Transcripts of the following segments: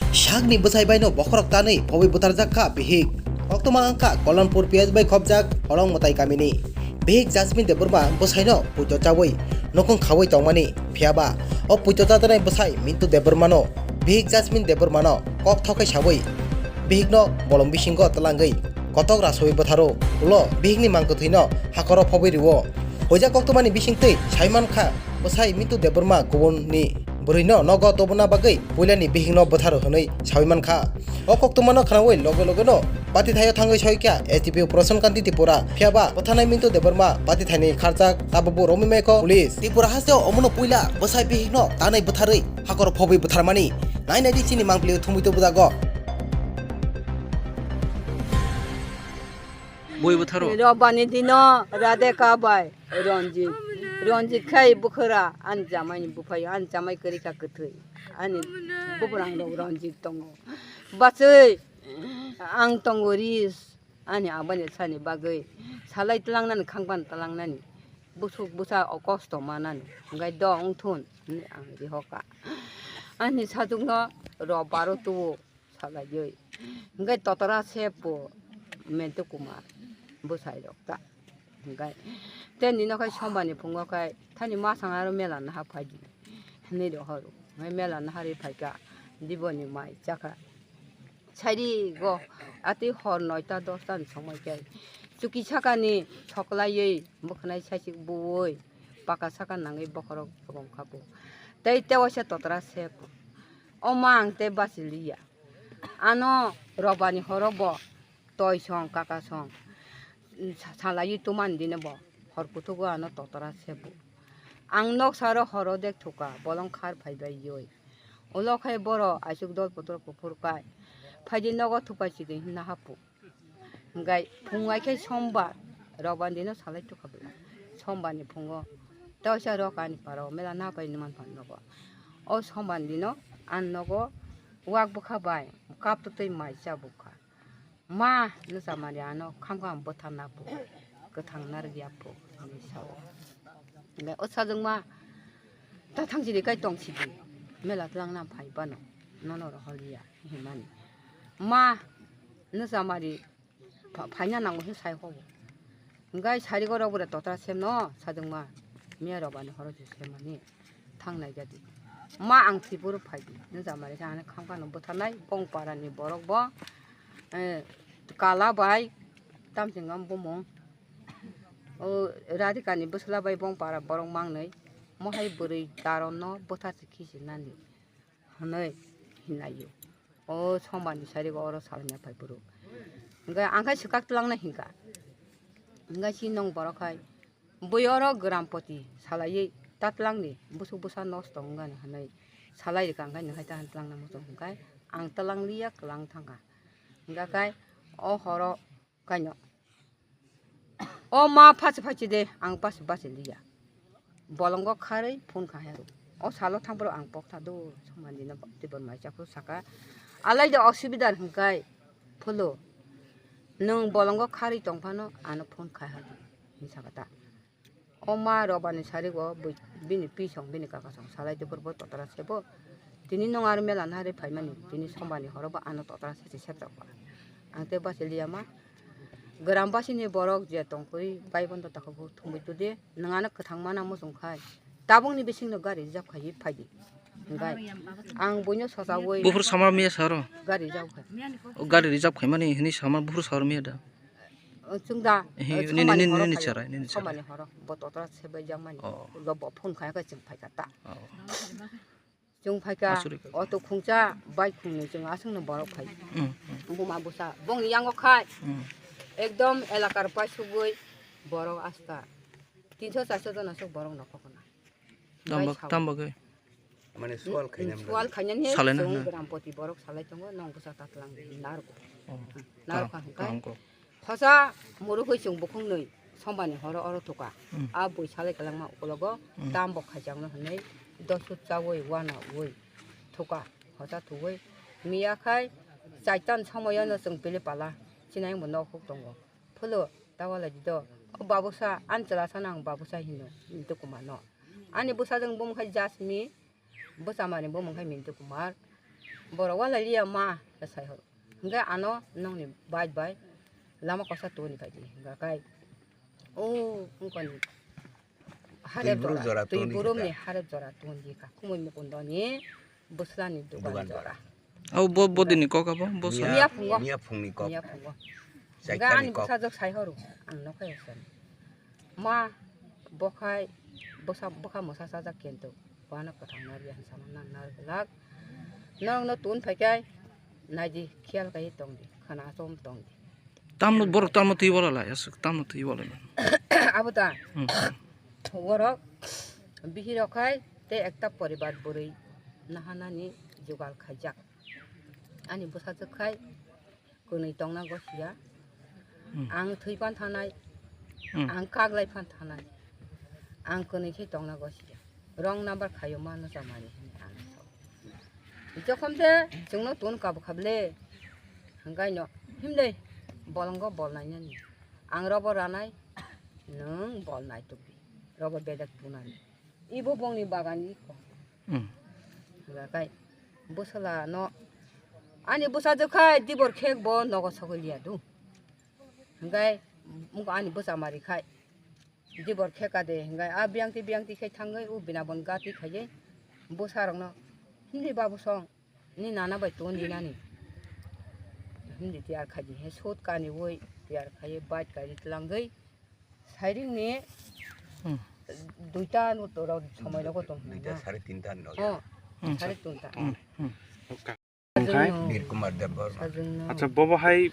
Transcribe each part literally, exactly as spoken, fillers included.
Sakni bwsai baino bokhorok tanwi phobwi butharjak kha bihik. Koktwma wngkha Kolonpur P S bai khopjak Holong Mwtai kamini. Bihik Jasmine Debbarma bwsaino puito chawi nokong khawi tongmani. Phiyaba o puito chatanai bwsai Mintu Debbarmano bihik Jasmine Debbarmano kok thokai sawi bihikno bolong bisingo twlangwi kotok rasawi bwtharo. Ulo bihikni mangkwthwino hakoro phobwi rwo. Hoja koktwmani bisingtwi saiman kha bwsai Mintu Debbarma kubunni bwrwino nogo tubuna bagwi puilani bihikno bwtharo hwnwi sawi mankha. O koktwmano khnawi loge logeno patithaio thangwi sawi kha S D P O Prasan Kanti Tripura. Phiyaba bwtharnai Mintu Debbarma patithaini kharjak tabukbo romwi maikho police. Tripura hasteo omono puila bwsai bihikno tanwi bwtharwi hakoro phobwi bwtharmani. Nai naidi chini mangpili thumwi tubujago. Bui bwtharo. Robani dino Radhika bai Ranjit. Ranjit khai bukhara ani jamai ni buphai, ani jamai kwrwi kha kwthwi. Ani bubrang rok Ranjit tongo. Bachwi ang tongo ris ani abani sani bagwi salai tlangnani khangpan tlangnani busuk busa o kosto manani. Hwnkhe do wngthun hinwi ang rihoka. Ani sajwkno robaro tubu salaiwi. Hwnkhe totora se po Mintu Kumar bwsai rok ta. Hwnkhe tei nino khai sombani phungo khai thani masang aro mela naha phaidi hinwi rohoro. Hwnkhe mela naharwi phaikha diboni mai chakha. Sairigo atwi hor noita dosta ni somoi khe chuki sakani soklaiwi mwkhwnai saichik buwi paka saka nangwi bokhorok tobong kha bo. Tei tewaisa totora se po. O ma ang tei bachiliya. Ano robani horo bo toi song kaka song sa-, salaiwi tumani dino bo hor kuthugo ano totora se bo. Ang noksa ro horo dek thuka bolong khar phaibai yoi. Ulo khai boro aisuk dol putor kuphur kai. Phaidi nogo thupai chidi hinna hapu. Hwnkhe phung ai khe sombar, robani dino salai tukha bwla. Sombarni phungo teisa rok ani parao mela napai numan phan nogo. O sombarni dino ani nogo wak bwkha bai kaptwtwi mai cha bukha. Ma, nwchamari ano khamkha ang bwtharna phu, kwthang narwkya phu, hinwi sao. Hwnkhe o sajwkma ta thang sidi kai tong sidi, mela twlangna phai phano, nono rohorliya, hinmani. Ma, nwchamari pha-, phaina nango hwn sai hobo. Hwnkhe sarigo rok bwrwi totra semno sajwkma miya robani horo se semani thangnai jadi. Ma ang Tripura phaidi, nwchamari sa ano khamkha no bwtharnai bong parani borok bo, eh, kala bai tamsingam bumung. O Radhikani bwsla bai bong para borok mangnwi mohai bwrwi daronno bwtharsi khisinani. Hwnwi hinlaio. O sombarni sarigo oro salaina phai phuru. Hwnkhe ang khai swkak twlangna hinkha. Hwnkhe si nong borok khai bui oro grampoti salaiwi ta twlangdi, busuk busa nosto wngani hwnwi salai rikha, hwnkhe nwkhai ta twlangna muchung hwnkhe ang twlangliya kwlang thangkha. Hwnkhe khai o horo Kaino. O ma phachi phachi de, ang basi basi liya. Bolongo kharwi phone kha heru. O salo thangphuru ang pokta do, somani no tibon mai chakhru saka. Alai de osubida hwnkhe, pholo. Nwng bolongo kharwi tong phano ano phone kha heru. Hin saka ta. O ma robani sarigo bui-, bini pi song, bini kaka song salai tei borok bo totra sebo. Tini nwng aro mela nari phaimani, tini sombani horo bo ano totra sese sepjak ba. Ang tei basi liya ma. Gram basini borok je tongkuri bai bondo tako bo thumui tudi. Nwng ano kwthang mana muchung khai. Tabukni bisingno gari reserve khaiwi phaidi. Hwnkhe ang buino sochaui Buphuru samar miya saro? Gari reserve khai. O gari reserve khaimani hini samar buphuru samar miya da? O chwngda, Ehe, o nini, somani nini, horo nini khayo. Chara, nini chara. Somani horo, bo totra sebai jakmani. Oh. Lo bo phone khaika chwng phaika ta. Oh. Chwng phaika, Asuri ka. Auto khungcha, bike khungni chwng aswkno borok phai. Mm, mm. Buma busa, bongni yango khai. Mm. Ekdom elakar pai sugui borok asta. Tinso charso jona sok borok nokho khna. Tamba, Bai sao. Tamba kai. Mane sual khainam Sual khainani Salaina chwng hwnna. Grampoti borok salai tongo, nong bwsa tatlang narwk. Oh, Narwk kaham, hwnkhe. Kaham kok. Hosa murukhui chwng bukhungnwi sombani horo oro thuka. Mm. A bui salai kwlangma ukologo Mm. Tam bo khaijakno hwnwi dosut chaui wana ui thuka. Hosa thuwi miya khai chaitan somoyono chwng pili pala chinai bo nok huk tongo. Pholo tawala dido. O babusa, ani chwla sano ang babusa hino, Mintu Kumar no. Ani bwsajwk bumung khai Jasmine, bwchamani bumung khai Mintu Kumar. Borok walai liya ma, khe sai horo. Hingke ano nongni bike bai lama kosa toni phaidi. Hingka kai, o, wngkoni harep Twi buru jora, jora twi toni burumni kha. Harep jora toni kha. Kumui mukundoni bwslani dugan Dugan jora. Jora. Abo bo-, bodini kok abo? Bo sa- Miya, miya phungo. Miya phungni kok. Miya phungo. Hingke Chaitani ani kok. Bwsajwk sai horo, ang nokha ya sani. Ma, bokhai, bwsa, bwkha mwsa chajak kento. Wano kwthang narya hinwi sama nang narwk glak. Norokno tun phaikhai, naidi, khiyal khaiwi tongdi, khwna chom tongdi. Tamno borok tamno twi wala lai, aswk tamno twi wala lai. Abo ta. Hmm. Borok bihirok khai tei ekta poribar bwrwi nahanani jugal khaijak. Ani bwsajwk khai kwnwi tongna gosiya. Hmm. Ang thwi phan thanai, Hmm. Ang kaglai phan thanai, ang kwnwi khe tongna gosiya. Wrong number khaio mano chamani hinwi ang sao. Jokhom se chwngno tun kabu khable, hwnkhaino himle bolongo bol nainani. Ang robo ranai, nwng bol nai tukdi. Robo bedek tunani. Ibo bongni bagan iko. Hmm. Hingka kai bwsala no ani bwsajwk khai dibor khek bo nogo sogwi liya do. Hingkai wngkha ani bwsa mari khai dibor kheka de hingkai a biyangti biyangti khai thangwi o bina bon gati khaiwi bwsa rokno hindi babu song. Ni nana bai ton dinani. Hindi tiyar khaidi he sot kani woi tiyar khai bike kari tlangwi sairing ni Hmm. Duita no to rok somoi rogo tong Duita na. Sare tinta no. Oh, Hmm. Sare tinta. Hmm. Hmm. Sajwng no. Bir Kumar Deb Barma. Sajwng no. Acha, bobo hai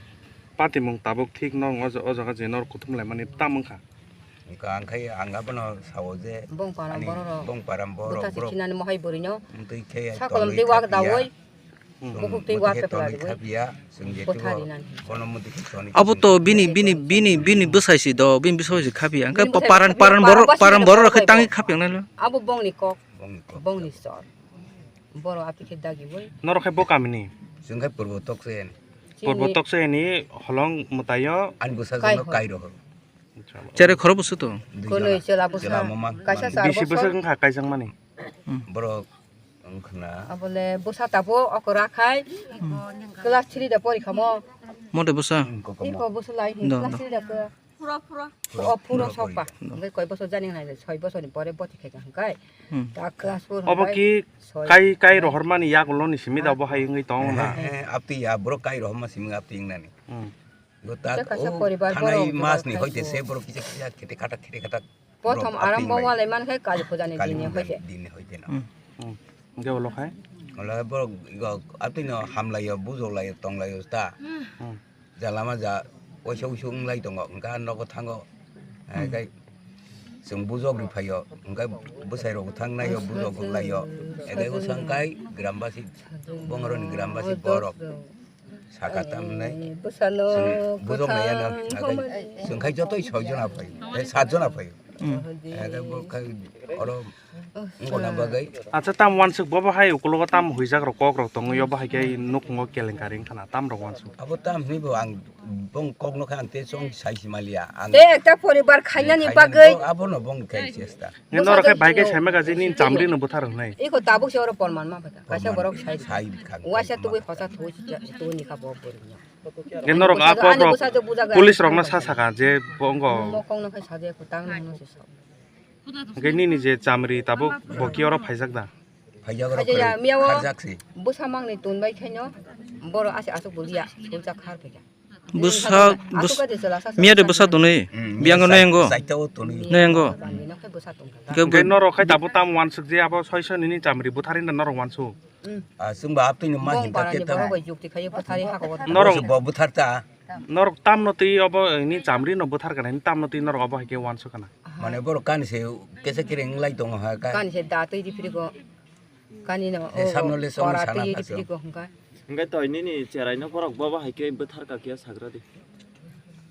patimung tabuk thik no o jaga je nor kuthum lai mani tam wngkha. Wngkha, ang khai, ang abono sao je Bong param ani borok rok. Bong param borok Buta si borok. Khinani mohai bwrwi no. Mtwi khe Sakolom tongwi di wak khapia. Dawoi. Hmm. Bukhuk twi Mtwi wak khe pe tongwi phalari boi. Khapia, chwng je Buthari tubo nani. Bono mtwi khe tongwi Abo to khapia. Bini, bini, bini, bini bwsai si do, bini bwsai si khapia. Hingkhe Bini bwsai paran, si paran bwsai borok, si paran borok borok khe khapia. Tangwi khapia nai lo. Abo bongni kok. Bongni kok. Bongni sor. Borok ati khe dagi boi. Norok khe bo kamini? Chwng khe Purbo Tokse ni. Purbo Tokse ni holong mwtaio. Ani bwsa Kai jongno hor. Kai rohor. Acha. Chere khoro bwswk to? Dui Kwnwi jona. Chwla bwsa. Chwla mama, Kaisa mama. Char Bisi bosor. Bwswk wngkha kaijak mani? Hmm. Borok wngkhna. Abole bwsa tabo okora khai. Hmm. Class three da pori khamo. Mote bwsa? Wngkha kamo. Iko bwsa lai hin Do, class do. Three da khe. Pura, pura. O, puro Pura sokba. Pura. Hingke koi bosor jani nai, soi bosor ni pore boti khe hingkai. Hmm. Ta class four Obo hingkai ki soi. Kai, kai rohormani yagulo ni simi da bo hai wngwi tong na. Eh, eh, apti ya, bro kai rohorma simi apti wngnani. Hmm. Go ta, Kaisa o, poribar thanai borok mas ni jogar hoite khai se borok kisa kisa khete khata, khete khata. Prothom borok aram apti bong bai. Walai man khai Kali puja ni Kali din ni puja hoite. Din ni hoite na. Hmm. Hmm. Hingke ulo khai? Ulo borok igo apti no hamlaio, bujoklaio, tonglaio ta. Hmm. Jalama ja waisa waisa wng lai tongo, hwnkhe ah nogo thango. Hmm. Hwnkhe chwng bujok rw phaio, hwnkhe bwsai rok thang naio, bujok rw laio. Hwnkhe bwsa hwnkhe grambasi, bongroni grambasi borok saka tam hwnwi bwsano chwng bujok naiya no, hwnkhe chwng khai jotoi soi jona phaio, eh, sat jona phaio. Hmm. Hwnkhe bo khai oro Wngkha na bagwi. Acha, tam wansuk bo, bo hai ukulogo tam huijak rok kok rok tongwi, obo hai khe nukhungo kelenkari wngkha na, tam rok wansuk. Abo tam hinwi bo ang bong kok nokha ang te chong sai si maliya. Ang Te ekta poribar khainani khainani bagwi. Bo, abono bong khai chesta. Nge norok khe bai khe saima gaji nini chamri no buthar wngnai. Iko tabuk se oro porman ma phaikha. Kaisa borok sai. Sai kha. Waisa tubui khosa thu, thu ni kha bo borok no. Nge norok a kok rok police rok no sa saka je bo wngkha. Mokong no khai sa de ko tang no se sa. Hwnkhe nini je chamri tabuk bo ki oro phaijak da? Phaijak oro Phaijak ya, kharwi miya o kharjak si. Bwsa mangni tun bai khaino borok ase aswk bulia sulcha khar phaikha. Bwsa, Aswk bwsa, kha de chwla sa miya de sa bwsa sa. Tonwi? Mm, Biyang miya no sa-, yango? Saita o tonwi. No yango? Bangwi no khe bwsa tongkha. Hwnkhe Hwnkhe bo- norok khai tabuk tam wansuk je abo soiso nini chamri butharin da norok wansuk? Mm. Ah, chwngbo aptwino ma Bong hinta parani khe tamo. Borok bai jukti khaiwi bwthari hako. Norok Bo bwtharta. Norok tamno twi obo ni chamri no bwthar kana, tamno twi norok obo hai khe wansuk kana. Mane borok kani se kesa kere wng lai tongo ha ka. Kani se da twi di phiri go. Kani no He o samno le song para sana twi di phiri go hwnkha. Hwnkhe toi nini cherai no borok bobo hai khe bwthar ka khe sagra di.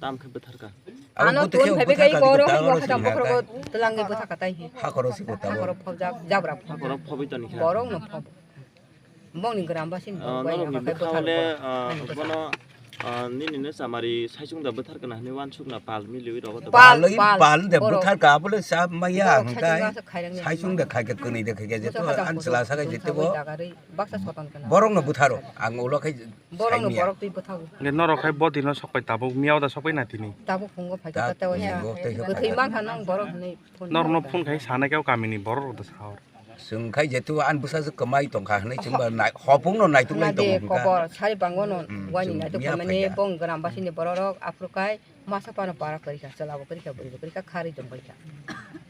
Tam khe bwthar ka. Abo Ano bwtwi tun khe phaibe bwthar kai ka koro di hai ta bo oro khata sing ha bokhro ka. Go twlang ni bwthar ka tai hi. Ha koro si ko ta Ha bo. Koro phobjak jabra phobjak. Borok phobi toni kha. Borok no phob. Bongni gram basin Ah, bai norokni hama kai bwkha bwthar le, bo. Ah, Ani bwthar. Bono Ah, nini no chamari saichung da bwthar kana hwnwi uansuk na pal miliwi rogo da. Pal, Palwi pal, pal de borok. Bwthar ka bole sa maya Borok hwnka. Saichung da khairang ni. Saichung da khaika kwnwi da khaika je to Busa hajang an chwla sakai je tebo. Dagarwi baksa soton kana. Borok no bwtharo ang ulo khai Borok no saimya. Borok twi bwthago. Nge norok khai bodi no sokpai tabuk miya da sokpai na tini. Tabuk phungo phai ta ta wasa. Phungo tei Bwthwi mankha nang borok hwnwi phone. Norok no phone khai sanai khe o kamini borok rok da sa hor. Chwng khai jetu an bwsajwk kwmai tongkha hwnwi chwngba nai-, hopung no naituk lai tongo hwnkha. Kobor sari bango no wani naituk mani bong gram basini borok rok aphuru kai masa pano para kwrwi kha, chwla bo kwrwi kha, bwrwi bo kwrwi kha, kharwi tong bai kha.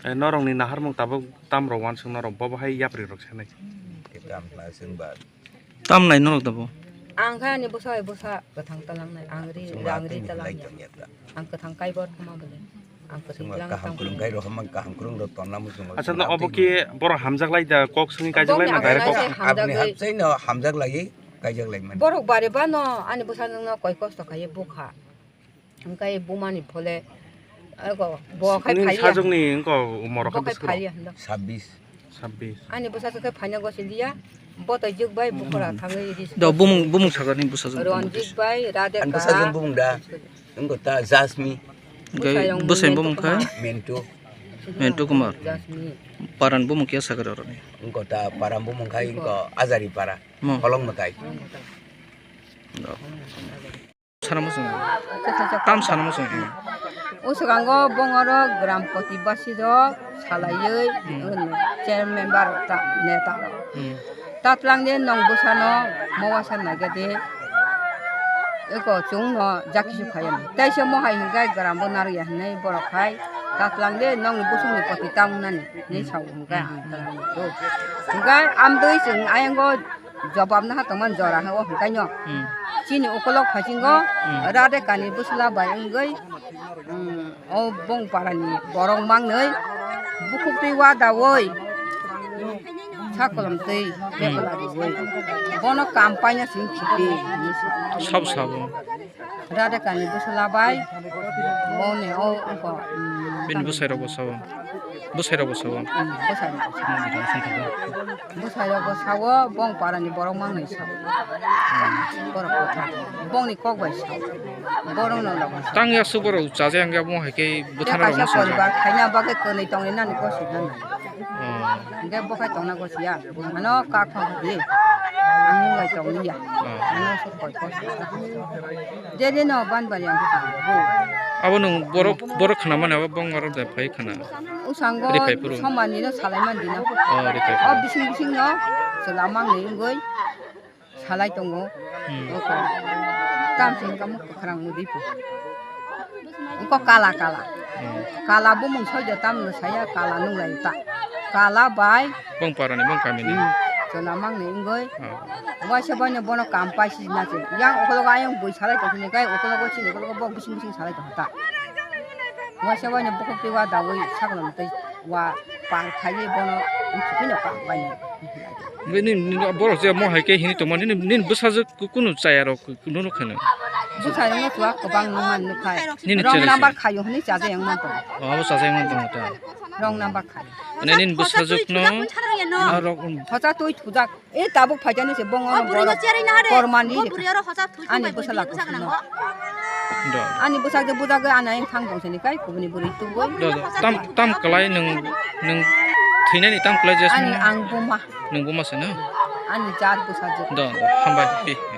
Eh, norok ni naharmung tabuk tam rok uansuk norok bobo hai yapri rok sanai. Tam na chwngba. Tam nai norok tabuk. Ang kha ani bwsa bai bwsa kwthang talang nai, ang ri, ang ri talang ya. Ang kwthang kaibor khama bole. Ang kwthang talang kaham kwrwng kai rohorma kaham kwrwng rok tonna muchungo. Acha, no obo ki borok hamjak lai da, kok swngwi kaijak lai na direct kok? Aboni hapsai no hamjak lai, kaijak lai mani. Borok bare ba no ani bwsa nung no koi kosto khai bukha. Hwnkhe bumani phole, ego, bo khai phali ya. Sajwkni wngkha umor khai phali ya hwndo. Sabbish. Sabbish. Ani bwsa khe phaina gosi liya, bo tei jwk bai bukhara thangwi ri. Do bumung, bumung sakani bwsa jwk. Ranjit bai, Radhe Kha. Ani bwsa jwk bumung da? Wngkha ta Jasmi. Bwsai bumung khai? Mentu. Mentu Kumar. Jasmi. Paran bumung kya sakar oroni? Wngkha ta paran bumung khai wngkha Ajari para. Mo. Kolong matai. Do. Sana muchung. Tam sana muchung. O swkango bongorok Gram Poti basi rok salaiwi, hmm, chair member ta, neta rok. Hmm. Tatlang de nong bwsano mowasa naikha de. Eko chwng no jakisi phaiya. Taisa mohai hwnkhe gram bo narwkya hwnwi borok hai tatlang de nongni bwswkni poti tam wngnani hinwi sao hwnkhe ang twlang do. Hwnkhe amtwi chwng ayango jobab naha tongmani jora o hwnkhaino. Hmm. Chini ukolok phaichingo, hmm, Radhe Kani bwsla bai wngwi, hmm, o bong parani borok mangnwi bukhuk twi wadawi sakolom twi, hmm, bekola riwi bono kam paina sing khibi hinwi sao. Sab sabo. Radhe Kani bwsla bai, boni o wngkha, um, bini bwsai rok bo sao. Bwsai rok bo sao. Um, bwsai rok bo sao. Hmm, bini bwsai rok bo sao. Bwsai rok bo sao, bong parani borok mangnwi sao. Hmm. Borok kotha. Bongni kok bai sao. Borok no logo sao. Tang ya su borok chaja yang ya bo hai khe bwthana rok kaisa no sao. Poribar khaina bagwi kwnwi tongwi nani kosi nani. Hmm. Hingke bo khai tongna gosi ya. Ano kak thok di. Ang nung lai tong liya. Hmm. Ano sok koi kos. Jeni no ban bari ang kha. Bo. Abo nung borok, borok khna mani abo bong aro da phai khna. Usango ri phai puru. Somani no salai man dina. Oh, ri phai puru. O bising bising no selamang ni ngoi. Salai tongo. Hmm. Oko. Tam sing kamu kwkhwrang mudi po. Oko kala kala. Hmm. Kala bumung soja tam no saya kala nung lai ta. Kala bai. Bong parani bong kamini. Hmm. Chwla mangni wngoi. Oh. Waisa bai no bono kam pai si na se. Yang okologo ayang bui salai tong sini kai okologo chini okologo bok bising bising salai tong ta. Waisa bai no bokok twi wa dawi sakno tei wa par khai bono wngkhe no kam bai no. Nini, nini borok je mo hai khe hini tongma nini, nini bwsajwk ku-, kunu chaya rok ku-, kunu rok kheno. Bwsai rok no chuak kwbang nung man nukhai. Nini wrong chwrai number se. Khayo hwnwi chaja yang man tongo. Oh, abo chaja yang man tongo ta. Wrong number khayo. Mane nini bwsajwk no. Hocha twi thujak. Ah, rok, um. Hocha twi thujak. E tabuk phaijani se bongo. O buri no borok cherwi na hare. Kormani o buri oro hocha twi ani thung bai bwsa bui lak bwsa gwnang go. Do. Ani bwsa je bujak ani thang dong sini kai kubuni buri tu bo. Do, do. Tam, tam kalai nung, nung thinani tam kalai jas. Ani ang buma. Nung buma se no? Ani jat bwsa je. Do, do. Hambai pi.